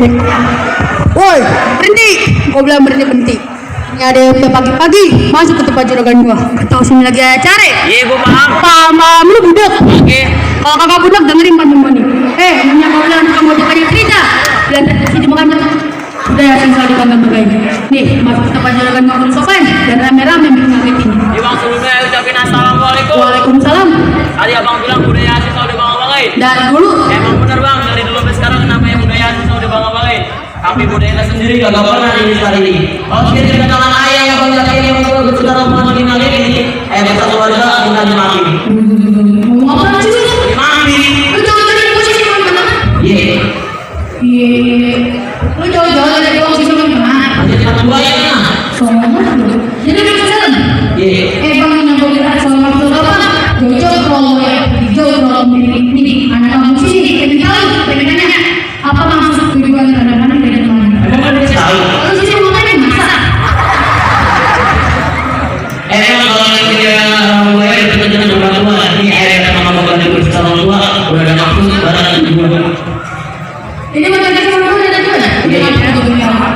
Cek. Woi, berhenti. Gua bilang berhenti. Ini ada yang udah pagi-pagi masuk ke tempat juragan gua. Tahu sini lagi acara. Iya, gua paham. Paham lu budak. Oke. Kalau kakak budak dengerin teman-teman nih. Namanya kau bilang kamu mau banyak cerita. Bilang sini makan. Udah ya tinggal di kantor begini. Nih, masuk ke tempat juragan gua sopan dan rame-rame bikin ngagetin. Iya, Bang, sebelumnya saya ucapin assalamualaikum. Waalaikumsalam. Tadi abang bilang budaya siswa udah bangga-banggain. Dari dulu. Emang bener bang, dari dulu sampai sekarang namanya budaya siswa udah bangga-banggain. Tapi budaya sendiri gak pernah di Indonesia ini. Kalau kita kedatangan ayah yang bang yakin yang bersaudara mengenai nagi ini, besar keluarga tinggal di mati. Ngomong apa sih? Di mati. Lu jangan dari posisi mana? Iya. Iya. Lu jauh-jauh dari posisi mana? Ada satu buayanya. Soalnya jadi udah pesan. Iya. Bang yang boleh kita soal maksud apa? Jauh-jauh kalau ya, jauh kalau ini anak kamu sih pengen tahu pengennya apa maksud tujuan kadang-kadang dari teman. Emang kan dia tahu. Kalau sih mau tanya masa? Emang kalau dia buaya itu jangan berbantuan. Ini ayah sama bapak dia bersama tua udah ada maksud barang juga. Ini mau tanya sama kamu ada juga?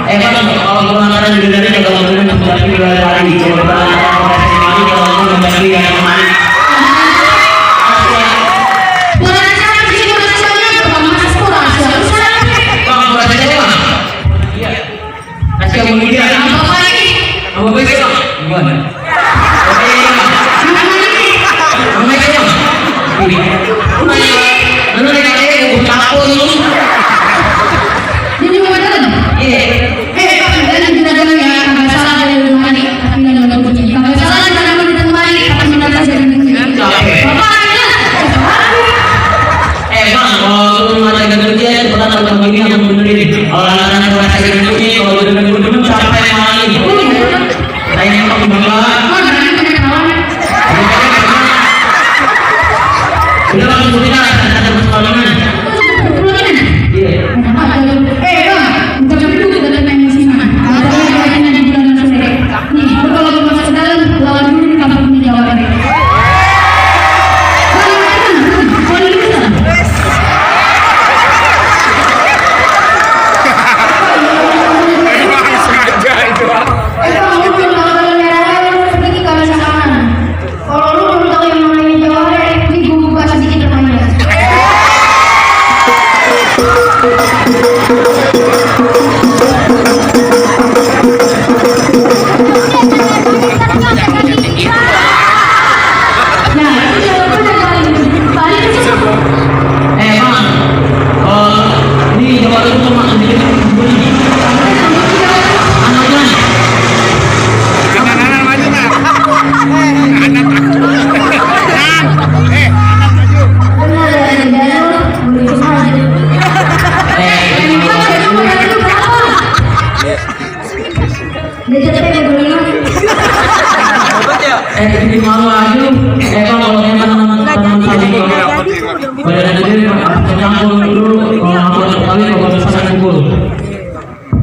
Emang kalau pelanggaran juga dari kalau kita kembali ke lari coba lari kalau kembali yang kemarin.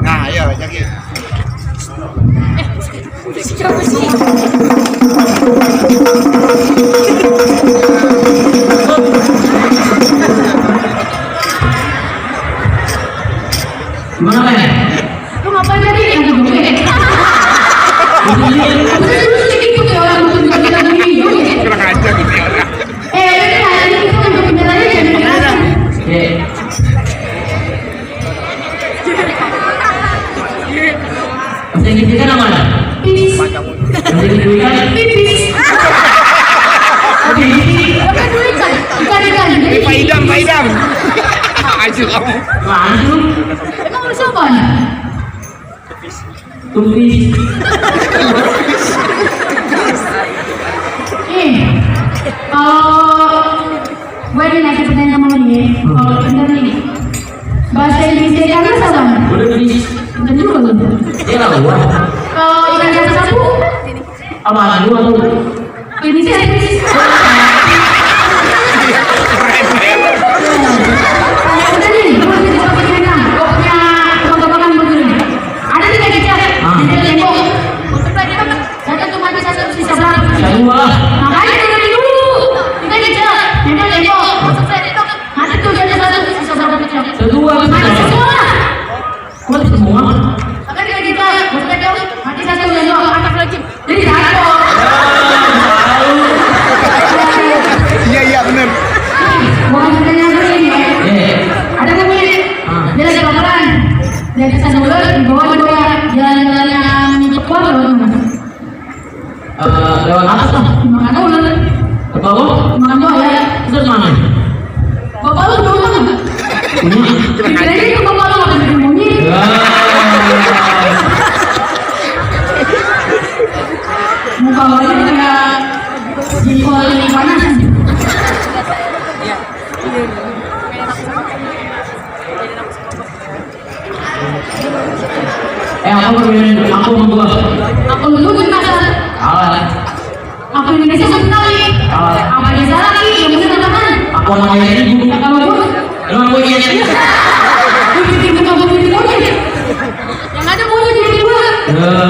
Nah, ayo jadi. Gimana ya? Lu ngapain tadi yang gue? Kurang aja gitu ya. Masih gitu kan mana? Pipis. Masih gitu kan? Pipis. Bukan duit kan? Bukan. Pak Idam. Aja kamu. Maju. Emang lu siapa? Tupis. Kalau gue nih ngasih pertanyaan sama dia, kalau bener nih, bahasa Indonesia yang apa sama? Udah bis. Bener juga lu. Dia lah gua. Kalau ikan jatuh sapu, Apa gua tuh? Indonesia. Udah nih, gue mau jadi seperti mereka. Gue punya tebak-tebakan begini. Ada tiga jejak di tembok. Untuk tadi kan, saya tuh mati satu sisa berapa? Dua. Makanya dari dulu kita jejak, nempel tembok. Masuk saya itu, mati tuh jadi satu sisa berapa jejak? Kedua. Mati semua. lewat atas lah. Makan dulu. Ke bawah. Makan dulu ya. Terus mana? Bapak lu dulu kan? Punya. Kira-kira itu bapak lu makan dari monyet. Ya. Muka lu kayak jengkol ini panas. Aku membuat. Aku dulu kita Kalah. aku Indonesia sekali. Apa desa lagi? Yang benar teman. Aku namanya ini. Kalau lu, Emang gue ini. lu bikin muka gue bikin monyet. Yang ada monyet di gua.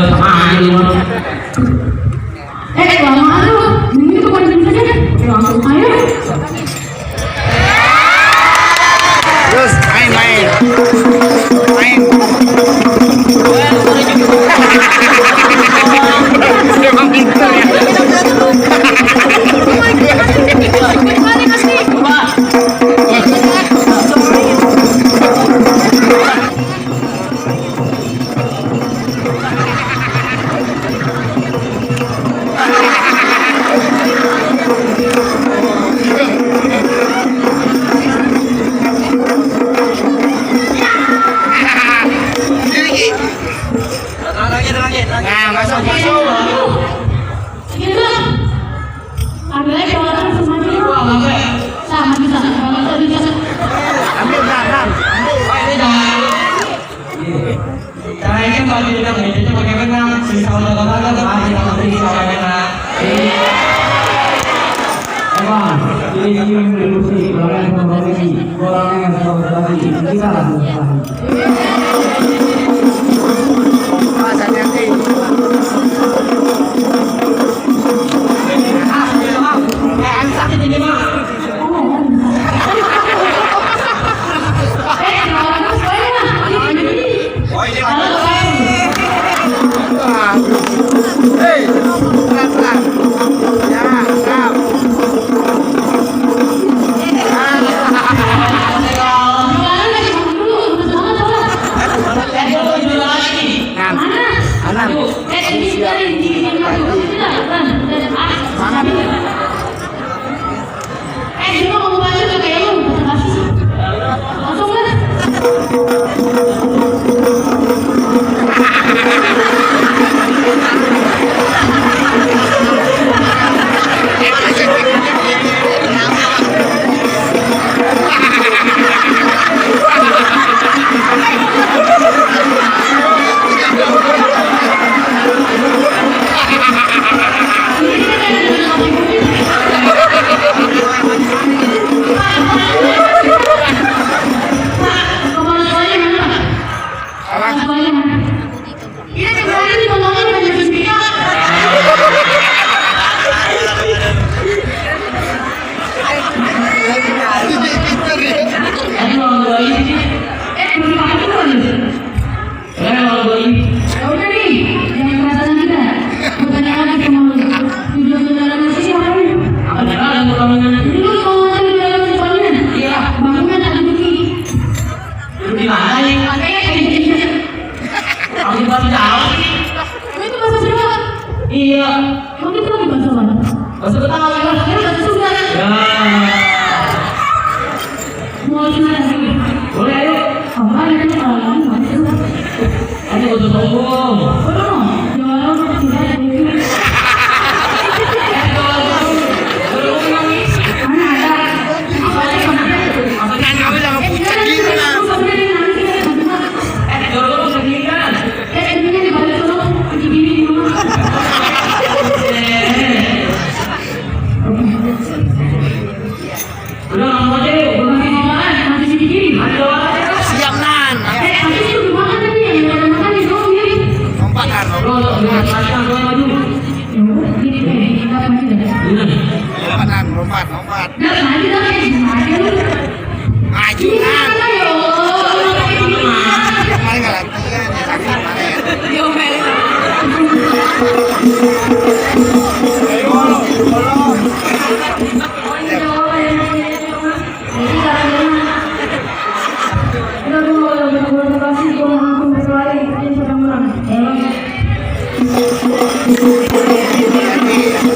Sama aja lu. Lama lu. Ini tuh bukan bikin saja. Langsung ayo. Terus main. Emang pintar ya. Nah, masuk. Gitu. Ambilnya jalan sama dia. Sama bisa. Kalau tadi bisa. Ambil belakang. Caranya kalau di dalam itu pakai benang, sisa udah kagak ada, kita beri sama benang. Emang, ini ilusi, orang yang memiliki, orang yang memiliki, kita lakukan. Iya. Kamu itu lagi bahasa mana? Bahasa Betawi lah. Ya, bahasa Sunda. Ya. Mau gimana lagi? Boleh ayo. Apa ini kalau bahasa Sunda? Ini udah sombong. Belum. Jangan lupa tidak ada ini. Mana ada? Apa lagi mana? Kan kami lang pucat gitu na. Ini di balik sana, di gini di rumah. Udah ngomong aja yuk. Masih di gini. Siap nan. Masih di rumah kan tadi yang ada makan di bawah ini. Lompat kan. Gini kita masih ada. Lompat. Nah, maju lagi. Maju kan. Ayo. Kemarin nggak latihan. Sakit kemarin. Terima kasih.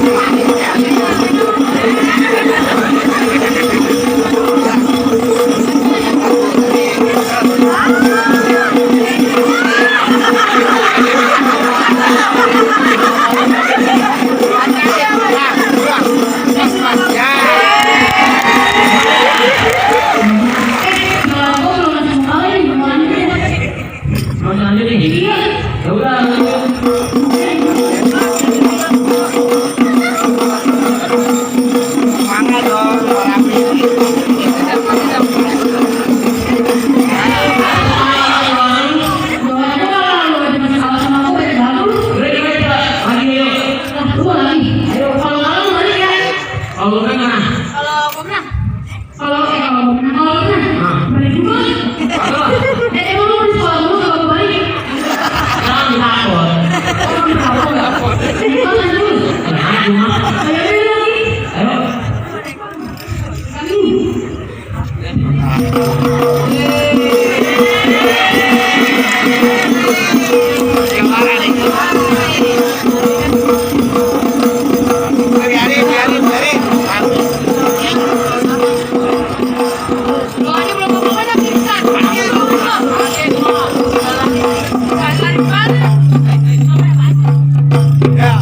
lagi. Ayo, kalau kalah balik ya. Kalau menang mana? Kalau menang. Kalau menang. Balik dulu. Emang lu sekolah dulu kalau balik. Jangan takut. Itu lanjut. Nah, cuma. Ayo lagi. Ayo. Biarin. Doanya belum apa-apa bisa. Ya.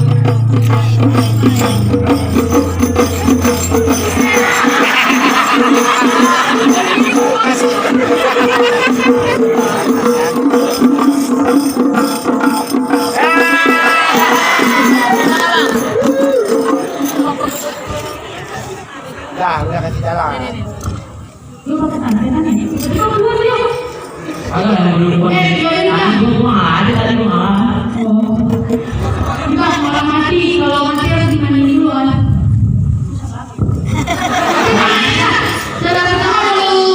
Udah kasih jalan. Lu pakai santai kan? Kamu dulu yuk. Agak yang dulu. Gua ada tadi gua. Enggak, malah mati. Kalau mati harus dimandiin dulu kan. Cara pertama dulu.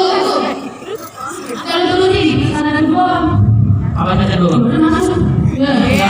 Kalau dulu nih, sana dulu. Apa saja dulu? Udah masuk. Ya.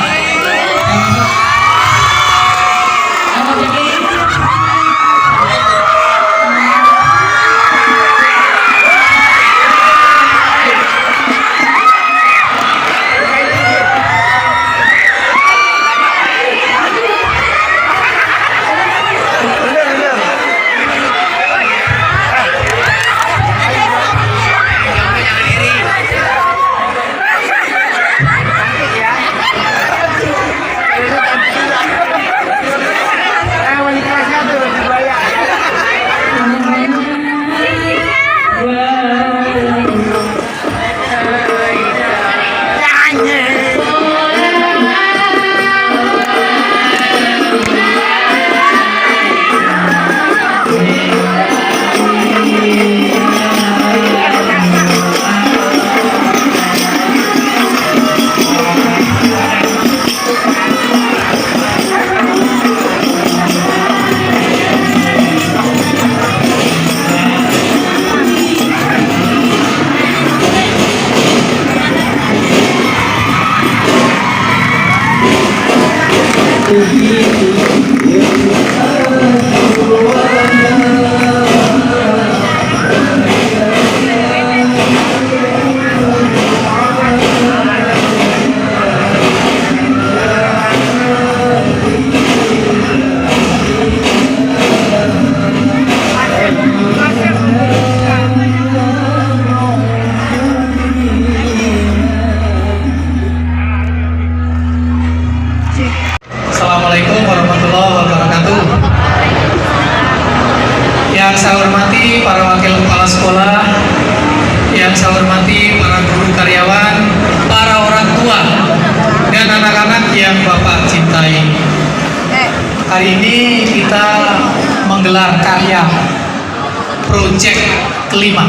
Assalamualaikum warahmatullahi wabarakatuh. Yang saya hormati para wakil kepala sekolah, yang saya hormati para guru karyawan, para orang tua, dan anak-anak yang Bapak cintai. Hari ini kita menggelar karya proyek kelima,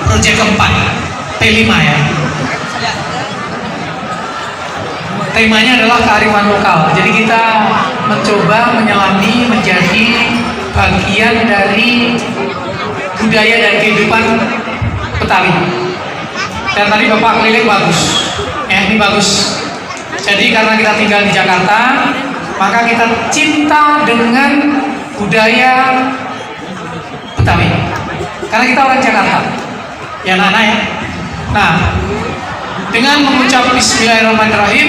proyek keempat, P5 ya. Temanya adalah kearifan lokal. Jadi kita mencoba menyelami menjadi bagian dari budaya dan kehidupan Betawi. Dan tadi Bapak keliling bagus. Ya, ini bagus. Jadi karena kita tinggal di Jakarta, maka kita cinta dengan budaya Betawi. Karena kita orang Jakarta. Ya anak-anak ya. Nah, dengan mengucap Bismillahirrahmanirrahim,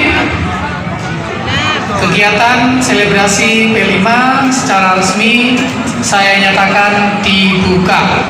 kegiatan selebrasi P5 secara resmi saya nyatakan dibuka.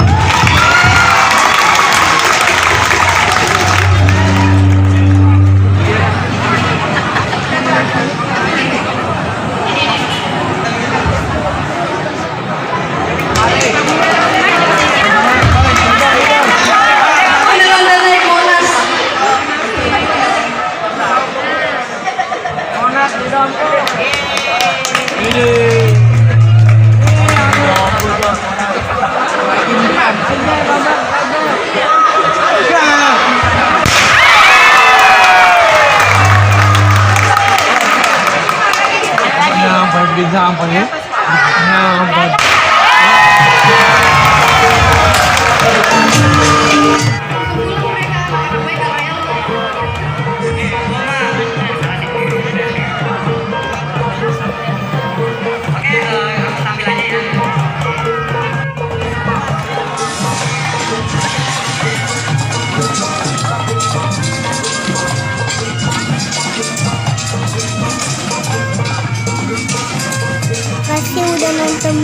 Kasih udah nonton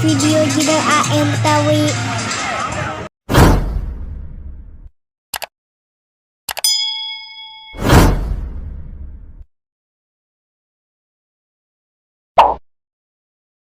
video Jidang AM Tawi